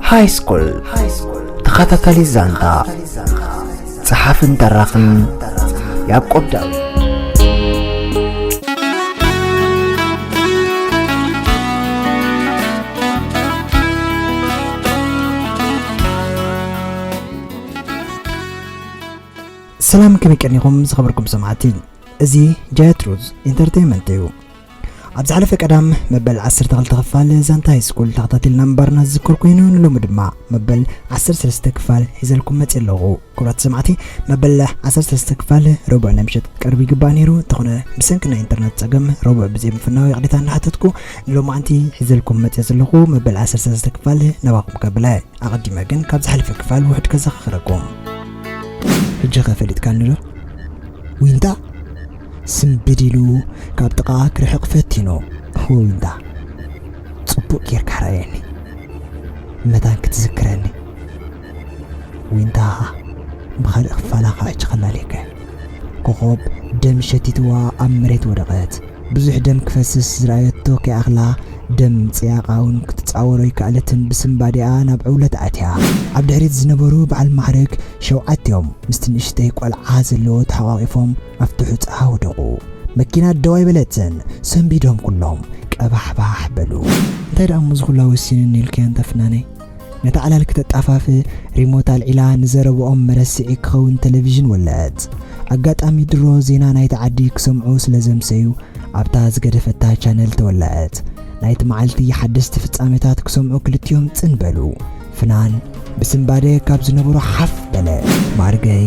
ሃይ ስኩል ተኸታታሊ ዛንታ፣ ጸሓፍን ተራኽን ያዕቆብ ዳዊት። ሰላም፣ ከመይ ቀኒኹም ዝኸበርኩም ሰማዕቲ? እዚ ጃያ ትሩዝ ኢንተርቴይንመንት እዩ። ኣብ ዝሓለፈ ቀዳም መበል ዓሰርተ ክልተ ክፋል ዛንታ ሃይ ስኩል ተኸታቲልና ምንባርና ዝዝከር ኮይኑ፣ ንሎሚ ድማ መበል ዓሰርተ ሰለስተ ክፋል ሒዘልኩም መፅእ ኣለኹ። ክቡራት ሰማዕቲ፣ መበል ዓሰርተ ሰለስተ ክፋል ረቡዕ ናይ ምሸት ክትቀርብ ይግባእ ነይሩ። እንተኾነ፣ ብሰንኪ ናይ ኢንተርነት ፀገም ረቡዕ ብዘይምፍናው ይቕሬታ እናሓተትኩ፣ ንሎማዓንቲ ሒዘልኩም መፅእ ዘለኹ መበል ዓሰርተ ሰለስተ ክፋል ናባኹም ከብለ። ኣቐዲመ ግን ካብ ዝሓለፈ ክፋል ውሑድ ከዘኻኽረኩም። ሕጂ ኸ ፈሊጥካኒ ዶ? ዊንታ ስምብድ ኢሉ ካብ ጥቓ ክርሕቕ ፈቲኑ። ዊንታ፣ ጽቡቕ ጌርካ ርኣየኒ። መታን ክትዝክረኒ። ዊንታ፣ ብኻልእ ክፋላ ካብ ሕጂ ከላልየካ። ኮኾብ ደም ሸቲትዋ ኣብ መሬት ወደቐት። ብዙሕ ደም ክፈስስ ዝረኣየቶ ከይኣኽላ፣ ደም ምጽያቓ እውን ክትጻወሮ ኣይከኣለትን። ብስምባዴኣ ናብ ዕውለት ኣትያ። ኣብ ድሕሪት ዝነበሩ በዓል ማዕርግ ሸውዓቲኦም ምስቲ ንእሽተይ ቆልዓ ዘለዎ ተሓቋቒፎም ኣብቲ ሑጻ ወደቑ። መኪና ደው ኣይበለትን። ሰንቢዶም ኩሎም ቀባሕባሕ በሉ። እንታይ ደኣ እሞ እዚ ኩላ ወሲንኒ ኢልካያ እንታ ፍናነይ? ነታ ዕላል ክተጣፋፍ ሪሞት ኣልዒላ ንዘረብኦም መረስዒ ክኸውን ቴሌቪዥን ወለዐት። ኣጋጣሚ ድሮ ዜና ናይቲ ዓዲ ክሰምዑ ስለ ዘምሰዩ ኣብታ ዝገደፈታ ቻነል ተወለዐት። ናይቲ መዓልቲ ሓደስቲ ፍጻሜታት ክሰምዑ ክልቲኦም ጽን በሉ። ፍናን ብስንባደ ካብ ዝነበሮ ሓፍ በለ። ማርገይ፣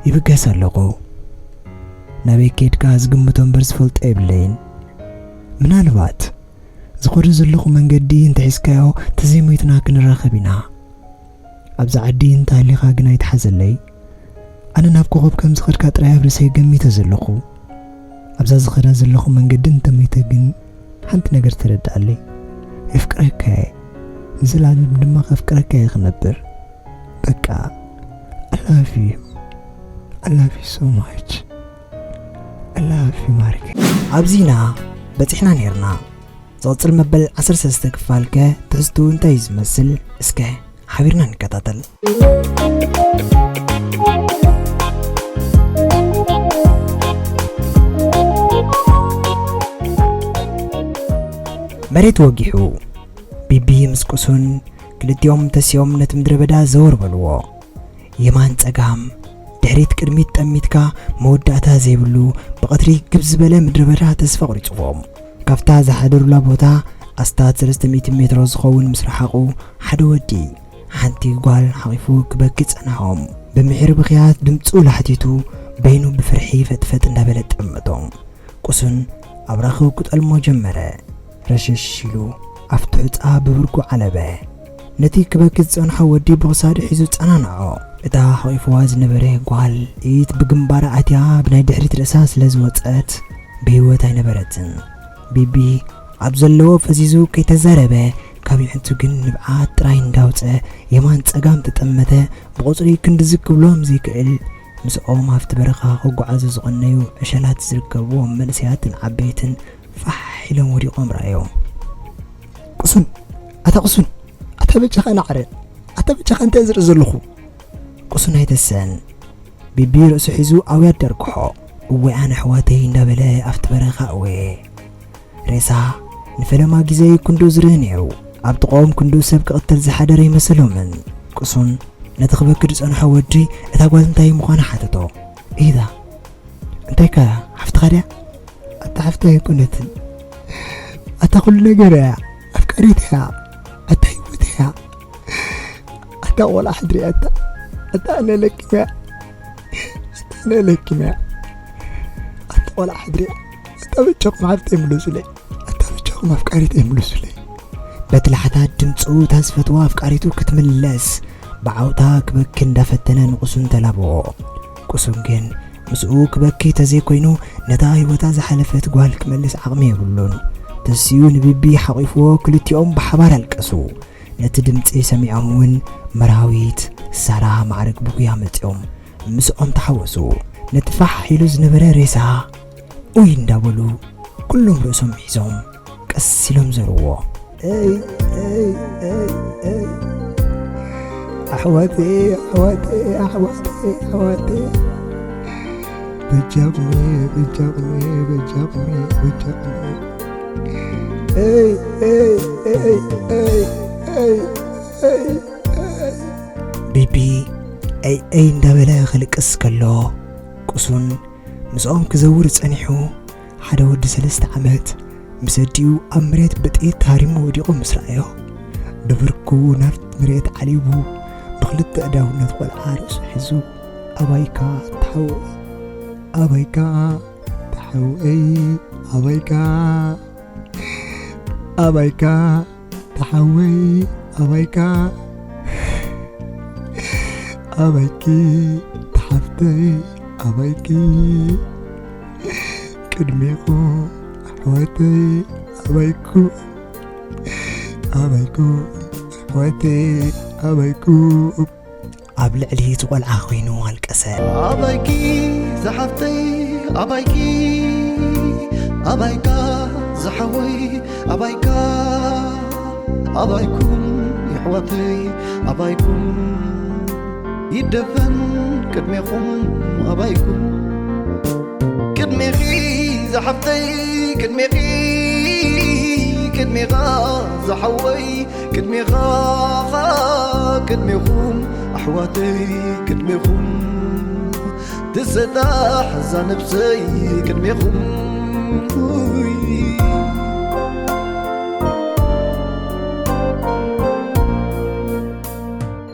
ይብገስ ኣለኹ። ናበይ ከድካ ዝግምቶ እምበር ዝፈልጦ የብለይን። ምናልባት ዝኸዶ ዘለኹ መንገዲ እንተሒዝካዮ ተዘይሞይትና ክንራኸብ ኢና። ኣብዛ ዓዲ እንተሃሊኻ ግን ኣይትሓዘለይ። ኣነ ናብ ኮኸብ ከም ዝኸድካ ጥራይ ኣብ ርእሰይ ገሚተ ዘለኹ። ኣብዛ ዝኸዳ ዘለኹ መንገዲ እንተሞይተ ግን ሓንቲ ነገር ተረድኣለይ። የፍቅረካ እየ። ንዘለኣለም ድማ ከፍቅረካ እየ ክነብር። በቃ፣ I love you. I love you so much. I love you, ማርክ። ኣብዚና በጺሕና ኔርና። ዝቕጽል መበል ዓሰርተ ሰለስተ ክፋልከ ትሕዝቱ እንታይ እዩ ዝመስል? እስከ ሓቢርና ንከታተል። መሬት ወጊሑ፣ ቢቢ ምስ ቁሱን ክልቲኦም ተሲኦም ነቲ ምድረ በዳ ዘወር በልዎ። የማን ጸጋም፣ ድሕሪት ቅድሚት ጠሚትካ መወዳእታ ዘይብሉ፣ ብቐትሪ ግብ ዝበለ ምድረ በዳ ተስፋ ኣቑሪጽዎም። ካብታ ዝሓደሩላ ቦታ ኣስታት ሰለስተ ሚእቲ ሜትሮ ዝኸውን ምስ ረሓቑ፣ ሓደ ወዲ ሓንቲ ጓል ሓቒፉ ክበኪ ጸንሖም። ብምሒር ብኽያት ድምጹ ላሕቲቱ፣ በይኑ ብፍርሒ ፈጥፈጥ እንዳበለ ጠመቶም። ቁሱን ኣብ ራኽቡ ክጠልሞ ጀመረ። ረሸሽ ኢሉ ኣብቲ ሑጻ ብብርኩ ዓለበ። ነቲ ክበኪ ዝጸንሖ ወዲ ብኽሳዱ ሒዙ ጸናንዖ። እታ ሓቒፍዋ ዝነበረ ጓል ጥይት ብግንባራ ኣትያ ብናይ ድሕሪት ርእሳ ስለ ዝወጸት ብህይወት ኣይነበረትን። ቢቢ ኣብ ዘለዎ ፈዚዙ ከይተዛረበ፣ ካብ የዕንቱ ግን ንብዓት ጥራይ እንዳውጸ የማን ጸጋም ተጠመተ። ብቑጽሪ ክንድዚ ክብሎም ዘይክእል፣ ምስኦም ኣብቲ በረኻ ክጓዓዙ ዝቐነዩ ዕሸላት ዝርከብዎም መንእሰያትን ዓበይትን ፋሕ ኢሎም ወዲቖም ረኣዮም። ቁሱን! ኣታ ቁሱን! ኣታ በጃኻ ናዕረ! ኣታ በጃኻ እንታይ ዝርኢ ዘለኹ? ቁሱን ኣይተሰን። ቢቢ ርእሱ ሒዙ ኣውያት ደርግሖ። እወ ኣነ ኣሕዋተይ እንዳበለ ኣብቲ በረኻ እወ። ሬሳ ንፈለማ ግዜ ክንድኡ ዝርኢ ነይሩ። ኣብ ጥቕኦም ክንድኡ ሰብ ክቕተል ዝሓደረ ኣይመሰሎምን። ቁሱን ነቲ ክበኪ ዝጸንሖ ወዲ እታ ጓል እንታይ ምዃና ሓተቶ። ኢዛ፣ እንታይ ከ ሓፍትኻ ድያ? ኣታ ሓፍተይ ኣይኮነትን። ኣታ ኩሉ ነገር እያ። ኣፍቃሪት እያ። ኣታ ህይወት እያ። ኣታ ቆልዓ ሕድሪ እያ። ኣታ፣ ኣታ ኣነ ለኪመያ። ኣታ ኣነ ለኪመያ። ኣታ ቆልዓ ሕድሪ እያ። ኣታ በጃኹም ሓፍተይ ምለሱለይ። ኣታ በጃኹም ኣፍቃሪተይ ምለሱለይ። በቲ ላሕታት ድምፁ እታ ዝፈትዋ ኣፍቃሪቱ ክትምለስ ብዓውታ ክበኪ እንዳፈተነ ንቁሱን ተላበዎ። ቁሱን ግን ምስኡ ክበኪ ተዘይኮይኑ ነታ ህይወታ ዝሓለፈት ጓል ክመልስ ዓቕሚ የብሉን። ተሲኡ ንቢቢ ሓቒፍዎ ክልቲኦም ብሓባር ኣለቀሱ። ነቲ ድምፂ ሰሚዖም እውን መርሃዊት ሳራ ማዕረግ ብጉያ መፂኦም ምስኦም ተሓወሱ። ነቲ ፋሕ ኢሉ ዝነበረ ሬሳ ኡይ እንዳበሉ ኩሎም ርእሶም ሒዞም ቀስ ኢሎም ዘርዎ። እይ፣ እይ፣ እይ፣ እይ። ኣሕዋተይ ኣሕዋተይ ኣሕዋተይ ኣሕዋተይ በጃኹም በጃኹም በጃኹም በጃኹም። ኤይ ኤይ ኤይ ኤይ ኤይ ኤይ ኤይ። ቢቢ ኤይ ኤይ እንዳበለ ክልቅስ ከሎ፣ ቁሱን ምስኦም ክዘውር ጸኒሑ፣ ሓደ ወዲ ሰለስተ ዓመት ምስ ኣዲኡ ኣብ መሬት ብጥይት ተሃሪሙ ወዲቑ ምስ ረኣዮ፣ ብብርኩ ናብቲ መሬት ዓሊቡ፣ ብኽልተ ኣእዳዉ ነቲ ቆልዓ ርእሱ ሒዙ፣ ኣባይካ ተሓወይ፣ ኣባይካ ተሓወይ፣ ኣባይካ፣ ኣባይካ ተሓወይ፣ ኣባይካ፣ ኣባይኪ ተሓፍተይ፣ ኣባይኪ ቅድሜኹ ኣሕዋተይ፣ ኣባይኩ፣ ኣባይኩ ኣሕዋተይ፣ ኣባይኩ። ኣብ ልዕሊ እቲ ቆልዓ ኮይኑ ኣልቀሰ። ኣባይኪ ዝሓፍተይ፣ ኣባይኪ፣ ኣባይካ ዝሓወይ፣ ኣባይካ፣ ኣባይኩም የሕዋተይ፣ ኣባይኩም ይደፈን ቅድሜኹም፣ ኣባይኩም ቅድሜኺ ዝሓፍተይ፣ ቅድሜኺ፣ ቅድሜኻ ዝሓወይ፣ ቅድሜኻ፣ ቅድሜኹም ኣሕዋተይ፣ ቅድሜኹም ትሰጣሕ እዛ ነብሰይ፣ ቅድሜኹም።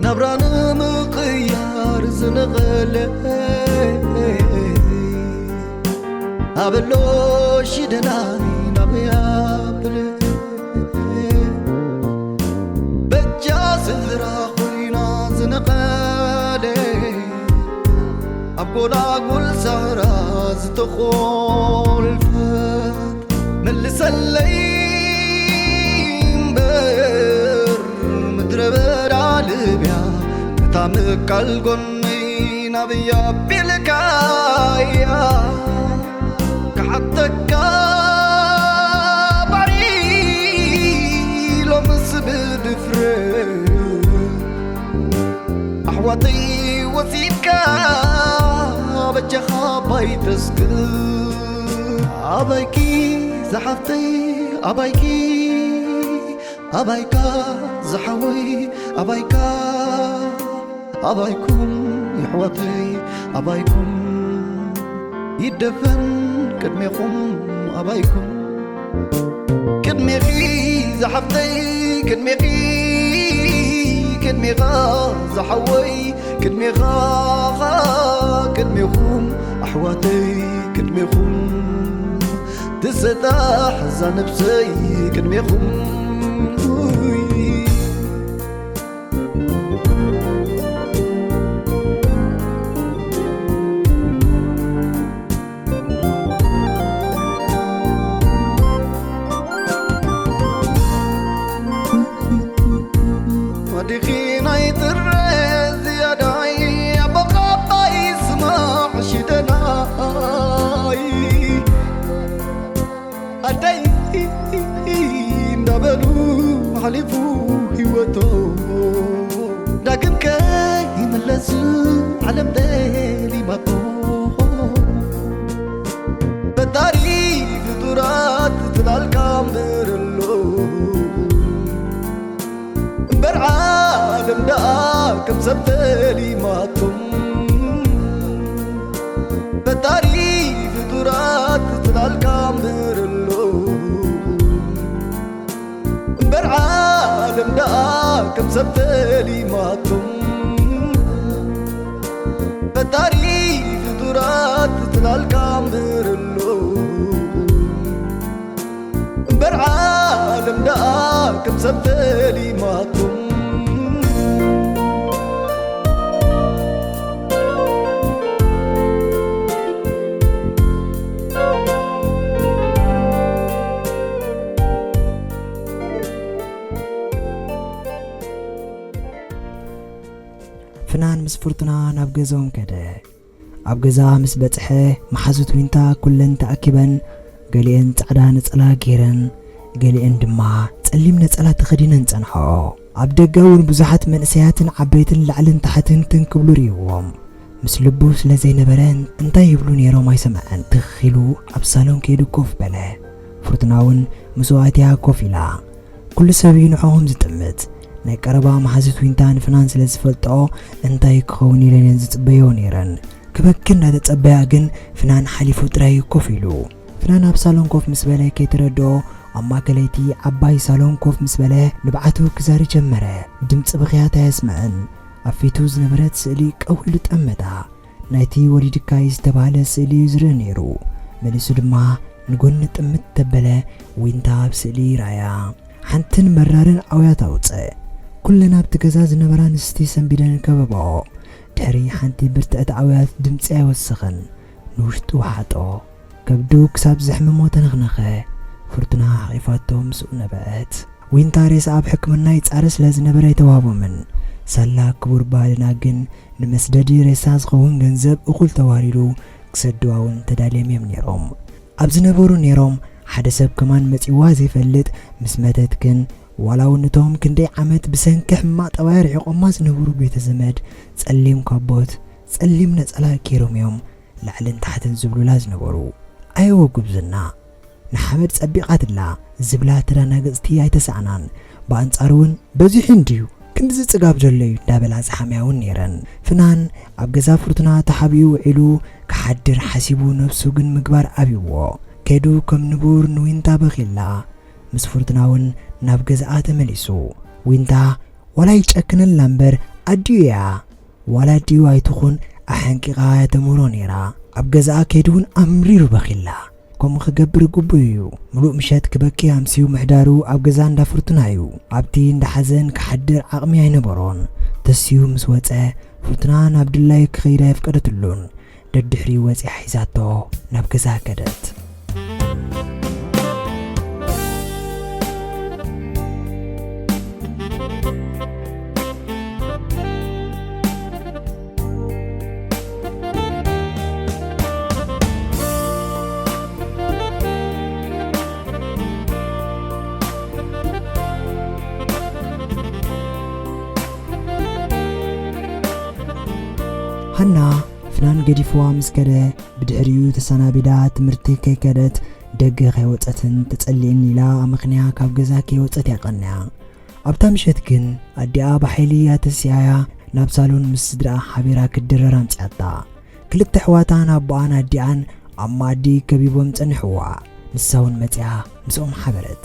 ናብራ ንምቕያር ዝነቐለ ኣበሎ ሽደናይ ናበይ ኣብል። በጃ ስድራ ኮይና ዝነቐለ ኣብ ጎላጉል ሳህራ ዝተኾልፈት መልሰለይ እምበር ምድረ በዳ ልብያ እታ ምቃል ጎነይ ናበይ ኣቢልካያ ክሓተካ ባዕሪ ሎምስ ብድፍረት ኣሕዋተይ ወጺእካ በጃኻ ኣባይ ተስክር ኣባይኪ ዝሓፍተይ ኣባይኪ ኣባይካ ዝሓወይ ኣባይካ ኣባይኩም የሕዋተይ ኣባይኩም ይደፈን ቅድሜኹም ኣባይኩም ቅድሜኺ ዝሓፍተይ ቅድሜኺ ቅድሜኻ ዝሓወይ ቅድሜኻ ቅድሜኹም ኣሕዋተይ ቅድሜኹም ትሰጣሕ እዛ ነብሰይ ቅድሜኹም ወዲኺ ናይ ጥረ ዝያዳይ ኣቦኻባይ ስማዕ ሽደናይ ኣደይ እንዳበሉ ሓሊፉ ህይወቶ ዳግም ከይምለሱ ዓለም ደሊማቶ ፈጣሪ ፍጡራት ትላልካ እምበር ኣሎ እምበር ዓለም ደኣ ከም ሰብ ተሊማቶም ፈጣሪ ፍጡራት ትላልካ እምበር ኣሎ እምበር ዓለም ደኣ ከም ሰብ ተሊማቶም ፈጣሪ ፍጡራት ትላልካ እምበር ኣሎ እምበር ዓለም ደኣ ከም ሰብ ተሊማኩም ፍናን ምስ ፍርቱና ናብ ገዝኦም ከደ። ኣብ ገዛ ምስ በጽሐ መሓዙት ዊንታ ኩለን ተኣኪበን ገሊኤን ጻዕዳ ነጸላ ገይረን ገሊኤን ድማ ጸሊም ነጸላ ተኸዲነን ጸንሖ። ኣብ ደገ እውን ብዙሓት መንእሰያትን ዓበይትን ላዕልን ታሕትን ትንክብሉ ርእይዎም። ምስ ልቡ ስለ ዘይነበረ እንታይ ይብሉ ነይሮም ኣይሰምዐን። ትኽ ኢሉ ኣብ ሳሎን ከይዱ ኮፍ በለ። ፍርቱና እውን ምስኡ ኣትያ ኮፍ ኢላ። ኩሉ ሰብ እዩ ንዕኦም ዝጥምት። ናይ ቀረባ መሓዙት ዊንታ ንፍናን ስለ ዝፈልጥኦ እንታይ ክኸውን ኢለን እየን ዝጽበዮ ነይረን። ክበኪ እንዳተጸበያ ግን ፍናን ሓሊፉ ጥራይ ኮፍ ኢሉ። ፍናን ኣብ ሳሎን ኮፍ ምስ በለ ከይተረድኦ ኣብ ማእከለይቲ ዓባይ ሳሎን ኮፍ ምስ በለ ንብዓቱ ክዛሪ ጀመረ። ድምጺ ብኽያት ኣየስምዕን። ኣብ ፊቱ ዝነበረት ስእሊ ቀው ኢሉ ጠመታ። ናይቲ ወሊድካይ ዝተባህለ ስእሊ እዩ ዝርኢ ነይሩ። መሊሱ ድማ ንጎኒ ጥምት ተበለ። ዊንታ ኣብ ስእሊ ይረኣያ። ሓንትን መራርን ኣውያት ኣውጸ። ኩለን ኣብቲ ገዛ ዝነበራ ኣንስቲ ሰንቢደን ከበባኦ። ድሕሪ ሓንቲ ብርትዕቲ ኣውያት ድምጺ ኣይወሰኸን። ንውሽጡ ወሓጦ። ከብዱ ክሳብ ዘሕምሞ ተነኽነኸ። ፍርቱና ሓቒፋቶ ምስኡ ነበዐት። ዊንታ ሬሳ ኣብ ሕክምና ይጻረ ስለ ዝነበረ ኣይተዋህቦምን። ሳላ ክቡር ባህልና ግን ንመስደዲ ሬሳ ዝኸውን ገንዘብ እኹል ተዋሪዱ ክሰድዋ እውን ተዳልዮም እዮም ነይሮም። ኣብ ዝነበሩ ነይሮም ሓደ ሰብ ከማን መጺዋ ዘይፈልጥ ምስ መተት ግን ዋላ እውን እቶም ክንደይ ዓመት ብሰንኪ ሕማቕ ጠባይ ርሒቖማ ዝነበሩ ቤተ ዘመድ ጸሊም ካቦት፣ ጸሊም ነጸላ ገይሮም እዮም ላዕልን ታሕትን ዝብሉላ ዝነበሩ። ኣይወ ጉብዝና ንሓመድ ጸቢቓትላ ዝብላ ተዳናገጽቲ ኣይተሳእናን። ብኣንጻሩ እውን በዚሑ እንድዩ ክንድዚ ጽጋብ ዘሎ እዩ እንዳበላ ዝሓምያ እውን ነይረን። ፍናን ኣብ ገዛ ፍርቱና ተሓቢኡ ውዒሉ ክሓድር ሓሲቡ ነብሱ ግን ምግባር ኣብይዎ። ከይዱ ከም ንቡር ንዊንታ በኺላ። ምስ ፍርቱና እውን ናብ ገዛኣ ተመሊሱ። ዊንታ ዋላ ይጨክነላ እምበር ኣዲኡ እያ። ዋላ ኣዲኡ ኣይትኹን ኣሐንቂቓ እያ ተምህሮ ነይራ። ኣብ ገዛኣ ከይዱ እውን ኣምሪሩ በኺላ። ከምኡ ክገብር ግቡእ እዩ። ምሉእ ምሸት ክበኪ ኣምስዩ ምሕዳሩ ኣብ ገዛ እንዳ ፍርቱና እዩ። ኣብቲ እንዳ ሓዘን ክሓድር ዓቕሚ ኣይነበሮን። ተስዩ ምስ ወጸ ፍርቱና ናብ ድላዩ ክኸይድ ኣየፍቀደትሉን። ደድሕሪኡ ወጺኣ ሒዛቶ ናብ ገዛ ከደት። ሃና ፍናን ገዲፍዋ ምስ ከደ ብድሕሪኡ ተሰናቢዳ ትምህርቲ ከይከደት ደገ ከይወጸትን ተጸሊእን ኢላ ኣመኽንያ ካብ ገዛ ከይወጸት እያ ቀንያ። ኣብታ ምሸት ግን ኣዲኣ ብሓይሊ እያ ተሲኣያ ናብ ሳሎን ምስ ስድራኣ ሓቢራ ክትድረር ኣምጺኣታ። ክልተ ኣሕዋታን ኣቦኣን ኣዲኣን ኣብ መኣዲ ከቢቦም ጸኒሕዋ። ንሳ እውን መጺኣ ምስኦም ሓበረት።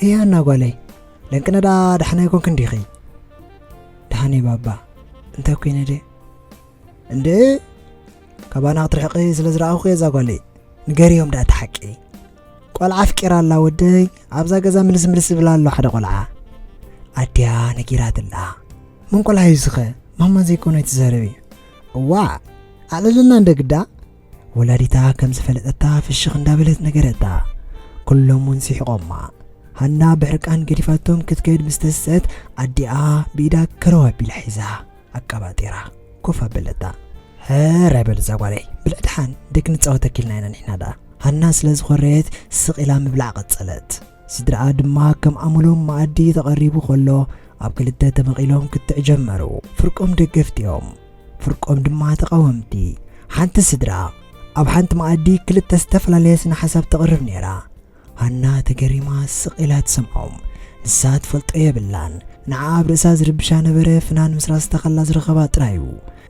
እያ እና ጓለይ፣ ለንቅነ ደኣ ደሓን ኣይኮንክን ዲኺ? ደሓን እየ ባባ። እንታይ ኮይነ ድየ? እንዴ፣ ካባና ክትርሕቂ ስለ ዝረኣኹ እየ እዛ ጓለይ። ንገርዮም ደኣ እቲ ሓቂ። ቆልዓ ኣፍቂራ ኣላ ወደይ፣ ኣብዛ ገዛ ምልስ ምልስ ዝብል ኣሎ ሓደ ቆልዓ። ኣድያ ነጊራትላ። መን ቆልዓ እዩ ዝኸ? ማማ ዘይኮነ ኣይትዛረቢ። እዋእ፣ ኣዕለልና እንደ ግዳ። ወላዲታ ከም ዝፈለጠታ ፍሽኽ እንዳበለት ነገረታ። ኩሎም እውን ስሒቖማ። ሃና ብሕርቃን ገዲፋቶም ክትከይድ ምስ ተስእት ኣዲኣ ብኢዳ ከረው ኣቢላ ሒዛ ኣቀባጢራ ኮፍ ኣበለታ። ሕራይ በል እዛ ጓለይ፣ ብልዕ ደሓን ደቂ ንጻወተኪ ኢልና ኢና ንሕና ደኣ። ሃና ስለ ዝኾረየት ስቕ ኢላ ምብላዕ ቀጸለት። ስድራኣ ድማ ከም ኣመሎም መኣዲ ተቐሪቡ ከሎ ኣብ ክልተ ተመቒሎም ክትዕ ጀመሩ። ፍርቆም ደገፍቲ እዮም፣ ፍርቆም ድማ ተቓወምቲ። ሓንቲ ስድራ ኣብ ሓንቲ መኣዲ ክልተ ዝተፈላለየ ስነ ሓሳብ ተቕርብ ነይራ። ሃና ተገሪማ ስቕ ኢላ ትሰምዖም። ንሳ ትፈልጦ የብላን። ንዓ ኣብ ርእሳ ዝርብሻ ነበረ ፍናን ምስ ራስታ ከላ ዝረኸባ ጥራዩ።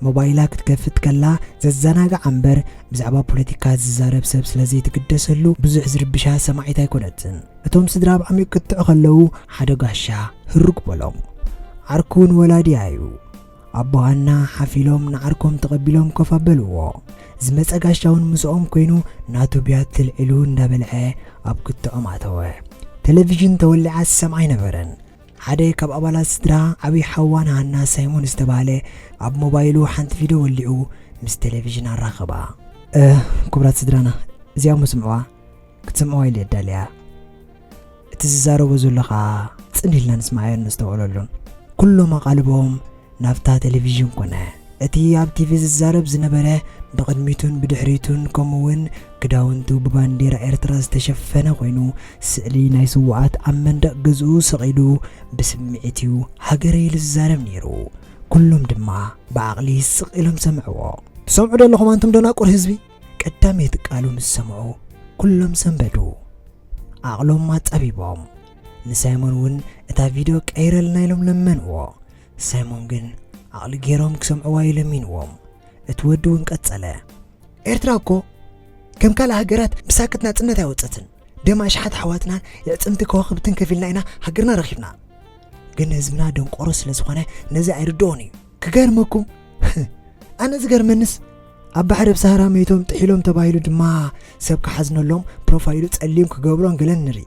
ሞባይላ ክትከፍት ከላ ዘዘናግዓ እምበር ብዛዕባ ፖለቲካ ዝዛረብ ሰብ ስለ ዘይትግደሰሉ ብዙሕ ዝርብሻ ሰማዒት ኣይኮነትን። እቶም ስድራ ኣብ ዓሚቕ ክትዕ ከለዉ ሓደ ጋሻ ህሩግ በሎም። ዓርኩ ንወላዲኣ እዩ። ኣቦ ሃና ሓፊሎም ንዓርኮም ተቐቢሎም ኮፍ ኣበልዎ። ዝመጸ ጋሻ እውን ምስኦም ኮይኑ ናቱ ብያቲ ልዒሉ እንዳበልዐ ኣብ ክትዖም ኣተወ። ቴሌቪዥን ተወሊዓ ዝሰምዓ ኣይነበረን። ሓደ ካብ ኣባላት ስድራ ዓብዪ ሓዋ ንሃና ሳይሞን ዝተባህለ ኣብ ሞባይሉ ሓንቲ ቪድዮ ወሊዑ ምስ ቴሌቪዥን ኣራኸባ። እ፣ ክቡራት ስድራና፣ እዚኣ እሞ ስምዕዋ። ክትሰምዕዋ ኢለ የዳልያ። እቲ ዝዛረቦ ዘሎ ኸኣ ጽን ኢልና ንስምዓዮን ነስተውዕለሉን። ኩሎም ኣቓልቦም ናብታ ቴሌቪዥን ኮነ። እቲ ኣብ ቲቪ ዝዛረብ ዝነበረ ብቕድሚቱን ብድሕሪቱን ከምኡ እውን ክዳውንቱ ብባንዴራ ኤርትራ ዝተሸፈነ ኮይኑ፣ ስእሊ ናይ ስውኣት ኣብ መንደቕ ገዝኡ ሰቒሉ ብስምዒት እዩ ሃገረይ ኢሉ ዝዛረብ ነይሩ። ኩሎም ድማ ብዓቕሊ ስቕ ኢሎም ሰምዕዎ። ትሰምዑ ዶ ኣለኹም ኣንቱም ደናቁር ህዝቢ? ቀዳመይቲ ቃሉ ምስ ሰምዑ ኩሎም ሰንበዱ። ዓቕሎም ኣጻቢቦም። ንሳይሞን እውን እታ ቪድዮ ቀይረልና ኢሎም ለመንዎ። ሳይሞን ግን ዓቕሊ ገይሮም ክሰምዕዋ ይለሚንዎም። እቲ ወዲ እውን ቀጸለ። ኤርትራ እኮ ከም ካልእ ሃገራት ብሳክት ናጽነት ኣይወጸትን። ደም ኣሽሓት ኣሕዋትናን የዕጽምቲ ከዋኽብትን ከፊልና ኢና ሃገርና ረኺብና። ግን ህዝብና ደንቆሮ ስለ ዝኾነ ነዚ ኣይርድኦን እዩ። ክገርመኩም፣ ኣነ ዝገርመንስ ኣብ ባሕሪ ኣብ ሳህራ መይቶም ጥሒሎም ተባሂሉ ድማ ሰብ ክሓዝነሎም ፕሮፋይሉ ጸሊም ክገብሮን ገለን ንርኢ።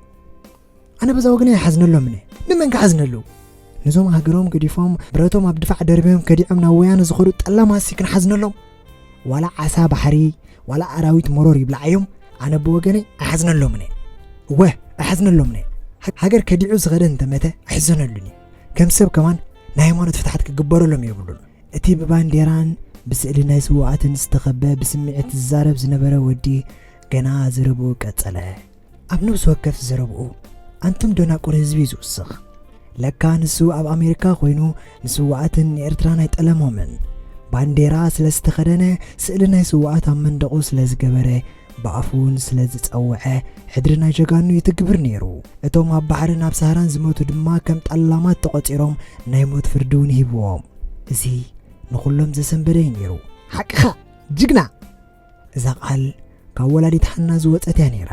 ኣነ በዛ ወገነይ ኣይሓዝነሎምን እየ። ንመን ክሓዝነሉ? ነዞም ሃገሮም ገዲፎም ብረቶም ኣብ ድፋዕ ደርብዮም ከዲዖም ናብ ወያነ ዝኸዱ ጠላማሲ ክንሓዝነሎም? ዋላ ዓሳ ባሕሪ ዋላ ኣራዊት መሮር ይብልዓዮም፣ ኣነ ብወገነይ ኣይሓዝነሎምን እየ። እወ ኣይሓዝነሎምን እየ። ሃ- ሃገር ከዲዑ ዝኸደ እንተመተ ኣይሕዘነሉን እዩ። ከም ሰብ ከማን ናይ ሃይማኖት ፍትሓት ክግበረሎም የብሉን። እቲ ብባንዴራን ብስእሊ ናይ ስውኣትን ዝተኸበ ብስምዒት ዝዛረብ ዝነበረ ወዲ ገና ዘረብኡ ቀጸለ። ኣብ ነብሲ ወከፍ ዘረብኡ ኣንቱም ደናቁር ህዝቢ እዩ ዝውስኽ። ለካ ንሱ ኣብ ኣሜሪካ ኮይኑ ንስውኣትን ንኤርትራን ኣይጠለሞምን። ባንዴራ ስለ ዝተኸደነ ስእሊ ናይ ስውኣት ኣብ መንደቑ ስለ ዝገበረ ብኣፉ እውን ስለ ዝጸውዐ ሕድሪ ናይ ጀጋኑ ይትግብር ነይሩ። እቶም ኣብ ባሕርን ኣብ ሳህራን ዝሞቱ ድማ ከም ጠላማት ተቖጺሮም ናይ ሞት ፍርዲ እውን ሂብዎም። እዚ ንኹሎም ዘሰንበደ እዩ ነይሩ። ሓቅኻ ጅግና! እዛ ቃል ካብ ወላዲት ሓና ዝወጸት እያ ነይራ።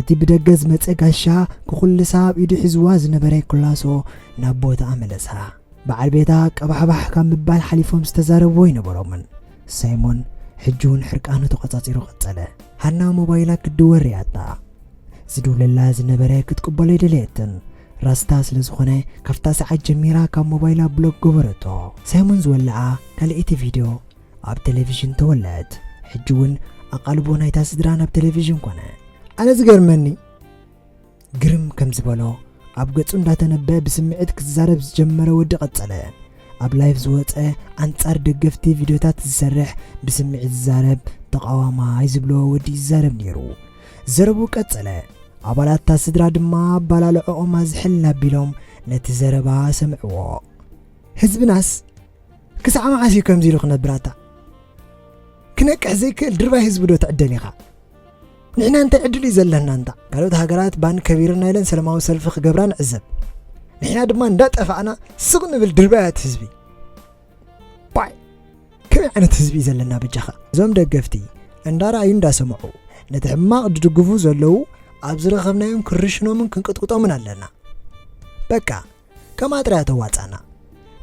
እቲ ብደገ ዝመጸ ጋሻ ክኹልሳ ኣብ ኢዱ ሒዝዋ ዝነበረ ኩላሶ ናብ ቦታኣ መለሳ። በዓል ቤታ ቀባሕባሕ ካብ ምባል ሓሊፎም ዝተዛረብዎ ኣይነበሮምን። ሳይሞን ሕጂ እውን ሕርቃኑ ተቖጻጺሩ ቀጸለ። ሃና ሞባይላ ክትድወል ርያታ። ዝድውለላ ዝነበረ ክትቅበሎ ኣይደለየትን። ራስታ ስለ ዝኾነ ካብታ ሰዓት ጀሚራ ካብ ሞባይላ ብሎክ ገበረቶ። ሳይሞን ዝወለዓ ካልኣይቲ ቪድዮ ኣብ ቴሌቪዥን ተወለዐት። ሕጂ እውን ኣቓልቦ ናይታ ስድራ ናብ ቴሌቪዥን ኮነ። ኣነ ዝገርመኒ፣ ግርም ከም ዝበሎ ኣብ ገጹ እንዳተነበ ብስምዒት ክዛረብ ዝጀመረ ወዲ ቀጸለ። ኣብ ላይቭ ዝወጸ ኣንጻር ደገፍቲ ቪድዮታት ዝሰርሕ ብስምዒት ዝዛረብ ተቓዋማይ ዝብሎ ወዲ ይዛረብ ነይሩ። ዘረቡ ቀጸለ። ኣባላት እታ ስድራ ድማ ኣባላልዕኦም ኣዝሕል ኣቢሎም ነቲ ዘረባ ሰምዕዎ። ህዝብናስ ክሳዕ መዓስ እዩ ከምዚ ኢሉ ክነብር ኣታ? ክነቅሕ ዘይክእል ድርባይ ህዝቢ ዶ ትዕደል ኢኻ? ንሕና እንታይ ዕድል እዩ ዘለና እንታ? ካልኦት ሃገራት ባን ከቢርና ኢለን ሰላማዊ ሰልፊ ክገብራ ንዕዘብ። ንሕና ድማ እንዳጠፋእና ስቕ ንብል ድርባያት ህዝቢ። ባይ! ከመይ ዓይነት ህዝቢ እዩ ዘለና በጃኻ? እዞም ደገፍቲ እንዳረኣዩ እንዳሰምዑ ነቲ ሕማቕ ድድግፉ ዘለዉ ኣብ ዝረኸብናዮም ክርሽኖምን ክንቅጥቅጦምን ኣለና። በቃ፣ ከምኣ ጥራይ ተዋጻና።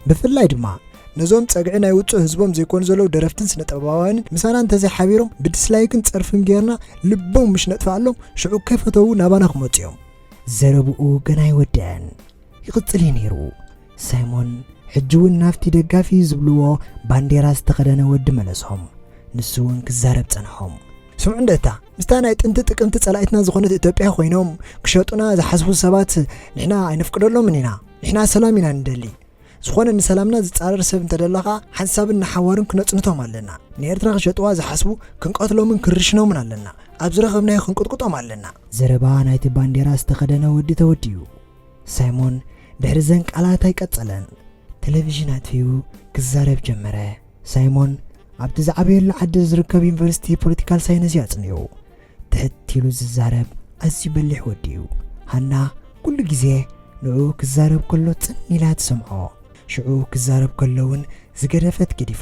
ብፍላይ ድማ ነዞም ጸግዒ ናይ ውጹእ ህዝቦም ዘይኮኑ ዘለዉ ደረፍትን ስነ ጥበባውያንን ምሳና እንተዘይሓቢሮም ብዲስላይክን ጸርፍን ጌርና ልቦም ምሽ ነጥፍኣሎም፣ ሽዑ ከይፈተዉ ናባና ክመጹ እዮም። ዘረብኡ ገና ኣይወደአን። ይቕጽል እዩ ነይሩ። ሳይሞን ሕጂ እውን ናብቲ ደጋፊ ዝብልዎ ባንዴራ ዝተኸደነ ወዲ መለሶም። ንሱ እውን ክዛረብ ጸንሖም። ስምዑ እንደ እታ ምስታ ናይ ጥንቲ ጥቅምቲ ጸላኢትና ዝኾነት ኢትዮጵያ ኮይኖም ክሸጡና ዝሓስቡ ሰባት ንሕና ኣይነፍቅደሎምን ኢና። ንሕና ሰላም ኢና ንደሊ። ዝኾነ ንሰላምና ዝጻረር ሰብ እንተደለኻ ሓንሳብን ንሓዋሩን ክነጽንቶም ኣለና። ንኤርትራ ክሸጥዋ ዝሓስቡ ክንቀትሎምን ክርሽኖምን ኣለና። ኣብ ዝረኸብናዮ ክንቅጥቅጦም ኣለና። ዘረባ ናይቲ ባንዴራ ዝተኸደነ ወዲ ተወዲኡ። ሳይሞን ድሕሪ ዘን ቃላት ኣይቀጸለን። ቴሌቪዥን ኣጥፊኡ ክዛረብ ጀመረ። ሳይሞን ኣብቲ ዝዓበየሉ ዓዲ ዝርከብ ዩኒቨርሲቲ ፖለቲካል ሳይንስ እዩ ኣጽኒዑ። ትሕት ኢሉ ዝዛረብ ኣዝዩ በሊሕ ወዲ እዩ። ሃና ኩሉ ግዜ ንዕኡ ክዛረብ ከሎ ጽን ኢላ ትሰምዖ። ሽዑ ክዛረብ ከሎ እውን ዝገደፈት ገዲፋ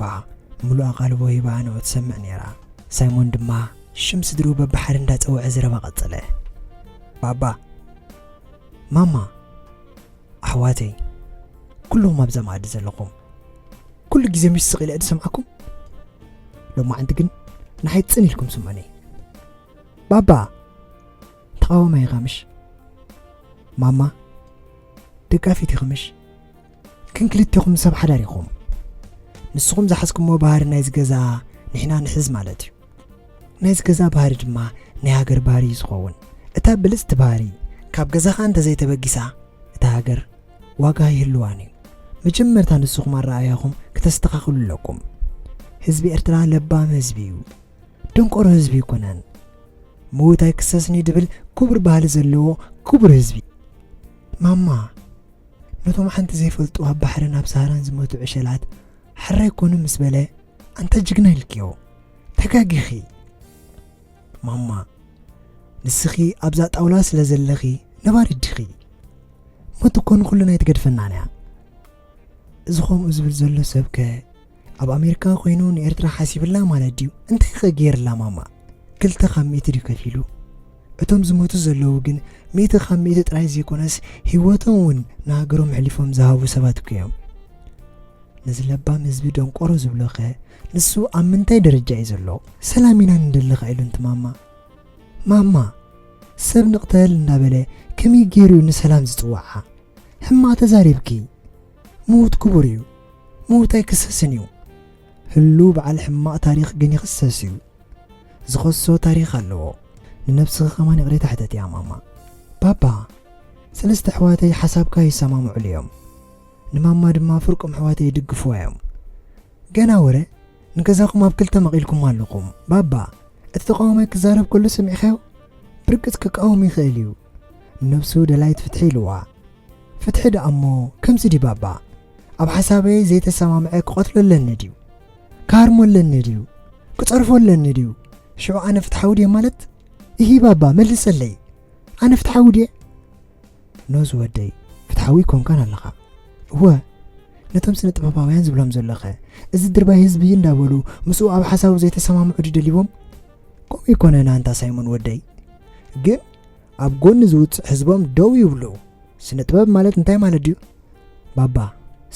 ምሉእ ኣቓልቦ ሂባ ንዕኡ ትሰምዕ ነይራ። ሳይሞን ድማ ሽም ስድርኡ በብሓደ እንዳጸውዐ ዘረባ ቀጸለ። ባባ፣ ማማ፣ ኣሕዋተይ፣ ኩልኹም ኣብዛ መኣዲ ዘለኹም፣ ኩሉ ግዜ ምሽ ስቕ ኢለ ድሰምዓኩም። ሎማዓንቲ ግን ንሓይ ጽን ኢልኩም ስምዑኒ። ባባ፣ ተቓዋማይ ኢኻ ምሽ? ማማ፣ ደጋፊት ኢኺ ምሽ? ግን ክልቴኹም ሰብ ሓዳር ኢኹም። ንስኹም ዝሓዝኩምዎ ባህሪ ናይዚ ገዛ ንሕና ንሕዝ ማለት እዩ። ናይዚ ገዛ ባህሪ ድማ ናይ ሃገር ባህሪ እዩ ዝኸውን። እታ ብልጽቲ ባህሪ ካብ ገዛኻ እንተዘይተበጊሳ፣ እታ ሃገር ዋጋ ኣይህልዋን እዩ። መጀመርታ ንስኹም ኣረኣእያኹም ክተስተኻኽሉ ኣለኩም። ህዝቢ ኤርትራ ለባም ህዝቢ እዩ። ደንቆሮ ህዝቢ ኣይኮነን። ምዉት ኣይክሰስን እዩ ድብል ክቡር ባህሊ ዘለዎ ክቡር ህዝቢ። ማማ፣ ነቶም ሓንቲ ዘይፈልጡ ኣብ ባሕርን ኣብ ሰሃራን ዝሞቱ ዕሸላት ሕራይ ኮኑ ምስ በለ፣ ኣንታ ጅግና ኢልክዮ። ተጋጊኺ። ማማ፣ ንስኺ ኣብዛ ጣውላ ስለ ዘለኺ ነባሪት ዲኺ? ሞት እኮ ንኹልና ኣይትገድፈናን እያ። እዚ ከምኡ ዝብል ዘሎ ሰብከ ኣብ ኣሜሪካ ኮይኑ ንኤርትራ ሓሲብላ ማለት ድዩ? እንታይ ከ ገይርላ ማማ? ክልተ ካብ ሚእቲ ድዩ ከፊሉ? እቶም ዝሞቱ ዘለዉ ግን ሚእቲ ካብ ሚእቲ ጥራይ ዘይኮነስ ህይወቶም እውን ንሃገሮም ኣሕሊፎም ዝሃቡ ሰባት እኮ እዮም። ነዚ ለባም ህዝቢ ደንቆሮ ዝብሎኸ ንሱ ኣብ ምንታይ ደረጃ እዩ ዘሎ? ሰላም ኢና ንደሊ ኢሉ እንት ማማ። ማማ፣ ሰብ ንቕተል እንዳበለ ከመይ ገይሩ እዩ ንሰላም ዝጽውዓ? ሕማቕ ተዛሪብኪ። ምዉት ክቡር እዩ። ምዉት ኣይክሰስን እዩ። ህሉው በዓል ሕማቕ ታሪኽ ግን ይኽሰስ እዩ። ዝኸሶ ታሪኽ ኣለዎ። ንነብስኺ ከማን ይቕሬታ ሕተትያ ማማ። ባባ፣ ሰለስተ ኣሕዋተይ ሓሳብካ ይሰማምዑሉ እዮም። ንማማ ድማ ፍርቆም ኣሕዋተይ ይድግፍዋ እዮም። ገና ወረ፣ ንገዛኹም ኣብ ክልተ መቒልኩም ኣለኹም። ባባ፣ እቲ ተቃዋማይ ክዛረብ ከሎ ሰሚዕኻዮ? ብርግጽ ክቃወም ይኽእል እዩ። ንነብሱ ደላይት ፍትሒ ኢልዋ። ፍትሒ ደኣ እሞ ከምዚ ድዩ ባባ? ኣብ ሓሳበይ ዘይተሰማምዐ ክቐትሎ ኣለኒ ድዩ? ክሃርሞ ኣለኒ ድዩ? ክጸርፎ ኣለኒ ድዩ? ሽዑ ኣነ ፍትሓዊ ድየ ማለት? እሂ ባባ፣ መልሰለይ። ኣነ ፍትሓዊ ድየ? ኖ ዝወደይ፣ ፍትሓዊ ኣይኮንካን ኣለኻ። እወ፣ ነቶም ስነ ጥበባውያን ዝብሎም ዘለኸ፣ እዚ ድርባይ ህዝቢ እንዳበሉ ምስኡ ኣብ ሓሳቡ ዘይተሰማምዑ ድዩ ደልይዎም? ከምኡ ኣይኮነን ኣንታ ሳይሞን ወደይ። ግን ኣብ ጎኒ ዝውጽዕ ህዝቦም ደው ይብሉ። ስነ ጥበብ ማለት እንታይ ማለት ድዩ? ባባ፣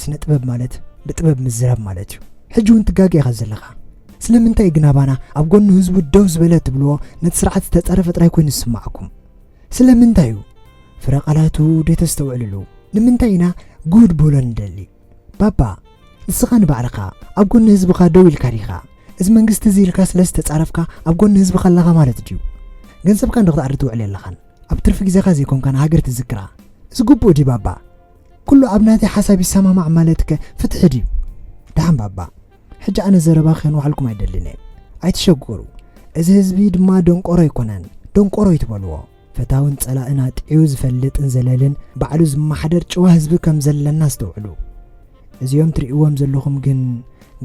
ስነ ጥበብ ማለት ብጥበብ ምዝራብ ማለት እዩ። ሕጂ እውን ትጋገ ኢኻ ዘለኻ። ስለምንታይ ግን ኣባና ኣብ ጎኒ ህዝቡ ደው ዝበለ ትብልዎ ነቲ ስርዓት ዝተጻረፈ ጥራይ ኮይኑ ዝስማዓኩም? ስለምንታይ እዩ? ፍረ ቃላቱ ደይተስተውዕልሉ። ንምንታይ ኢና ጉድ ብሎ ንደሊ? ባባ፣ ንስኻ ንባዕልኻ ኣብ ጎኒ ህዝብኻ ደው ኢልካ ዲኻ? እዚ መንግስቲ እዚ ኢልካ ስለ ዝተጻረፍካ ኣብ ጎኒ ህዝብኻ ኣለኻ ማለት ድዩ? ገንዘብካ እንዶ ክትኣሪ ትውዕል የለኻን። ኣብ ትርፊ ግዜኻ ዘይኮንካ ንሃገር ትዝክራ። እዚ ግቡእ ድዩ ባባ? ኩሉ ኣብ ናተይ ሓሳብ ይሰማማዕ ማለትከ ፍትሒ ድዩ? ደሓን ባባ፣ ሕጂ ኣነ ዘረባ ከንውሓልኩም ኣይደልን እየ። ኣይትሸገሩ። እዚ ህዝቢ ድማ ደንቆሮ ኣይኮነን፣ ደንቆሮ ኣይትበልዎ። ፈታውን ጸላእን ኣጥዕዩ ዝፈልጥን ዘለልን ባዕሉ ዝመሓደር ጭዋ ህዝቢ ከም ዘለና ኣስተውዕሉ። እዚኦም ትርእይዎም ዘለኹም ግን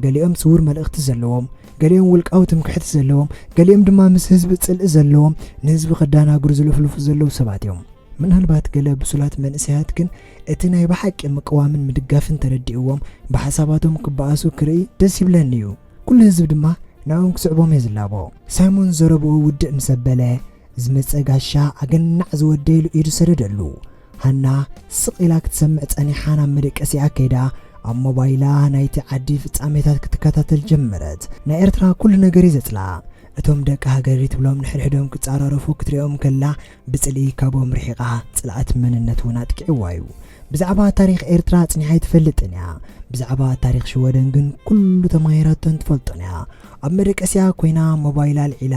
ገሊኦም ስዉር መልእኽቲ ዘለዎም፣ ገሊኦም ውልቃዊ ትምክሕቲ ዘለዎም፣ ገሊኦም ድማ ምስ ህዝቢ ጽልኢ ዘለዎም፣ ንህዝቢ ከዳናግሩ ዝልፍልፉ ዘለዉ ሰባት እዮም። ምናልባት ገለ ብሱላት መንእሰያት ግን እቲ ናይ ብሓቂ ምቅዋምን ምድጋፍን ተረዲእዎም ብሓሳባቶም ክበኣሱ ክርኢ ደስ ይብለኒ እዩ። ኩሉ ህዝቢ ድማ ንዕኦም ክስዕቦም እየ ዝላቦ። ሳይሞን ዘረብኡ ውድእ ምስ ኣበለ፣ ዝመጸ ጋሻ ኣገናዕ ዝወደይሉ ኢዱ ሰደደሉ። ሃና ስቕ ኢላ ክትሰምዕ ጸኒሓ ናብ መደቀሲኣ ከይዳ ኣብ ሞባይላ ናይቲ ዓዲ ፍጻሜታት ክትከታተል ጀመረት። ናይ ኤርትራ ኩሉ ነገር እዩ ዘጽልኣ። እቶም ደቂ ሃገር ትብሎም ንሕድሕዶም ክጻራረፉ ክትሪኦም ከላ ብጽልኢ ካብኦም ርሒቓ ጽልኣት መንነት እውን ኣጥቂዕዋ እዩ። ብዛዕባ ታሪኽ ኤርትራ ኣጽኒሓ ኣይትፈልጥን እያ። ብዛዕባ ታሪኽ ሽወደን ግን ኩሉ ተማሂራቶን ትፈልጦን እያ። ኣብ መደቀሲያ ኮይና ሞባይላ ኣልዒላ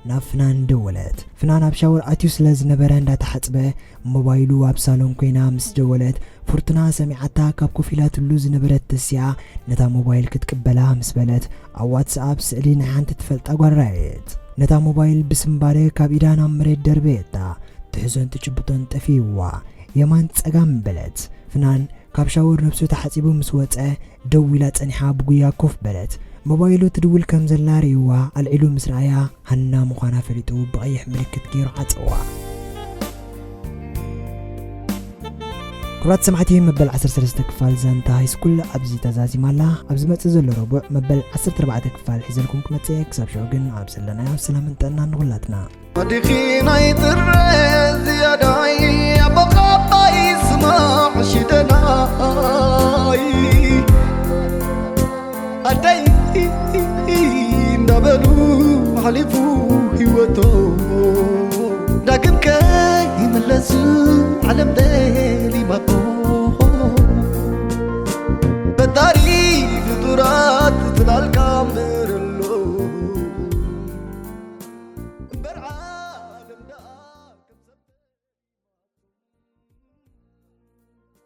ናብ ፍናን ደወለት። ፍናን ኣብ ሻወር ኣትዩ ስለ ዝነበረ እንዳተሓጽበ ሞባይሉ ኣብ ሳሎን ኮይና ምስ ደወለት ፍርቱና ሰሚዓታ ካብ ኮፍ ኢላትሉ ዝነበረት ተሲኣ ነታ ሞባይል ክትቅበላ ምስ በለት ኣብ ዋትስኣፕ ስእሊ ናይ ሓንቲ ትፈልጣ ጓል ረኣየት። ነታ ሞባይል ብስምባደ ካብ ኢዳ ናብ መሬት ደርበየታ። ትሕዞን ትጭብጦን ጠፊእዋ። የማን ጸጋም በለት። ፍናን ካብ ሻወር ነብሱ ተሓጺቡ ምስ ወጸ ደው ኢላ ጸኒሓ ብጉያ ኮፍ በለት። ሞባይሉ ትድውል ከም ዘላ ርእይዋ ኣልዒሉ ምስ ረኣያ ሃና ምዃና ፈሊጡ ብቐይሕ ምልክት ገይሩ ዓጸዋ። ክቡራት ሰማዕቲ፣ መበል ዓሰርተ ሰለስተ ክፋል ዛንታ ሃይስኩል ኣብዚ ተዛዚማ ኣላ። ኣብ ዝመጽእ ዘሎ ረቡዕ መበል ዓሰርተ ኣርባዕተ ክፋል ሒዘልኩም ክመጽእ እየ። ክሳብ ሽዑ ግን ኣብ ዘለናዮ ሰላምን ጥዕናን ንኹላትና። ኣዴኺ ናይ ጥረ ዝያዳይ ኣቦኻባይ ስማዕ ሽደናይ ኣደይ እንዳበሉ ሓሊፉ ህይወቶ ዳግም ከይምለሱ ዓለም ደሊባቶ ፈጣሪ ፍጡራት ትላልካ እምበር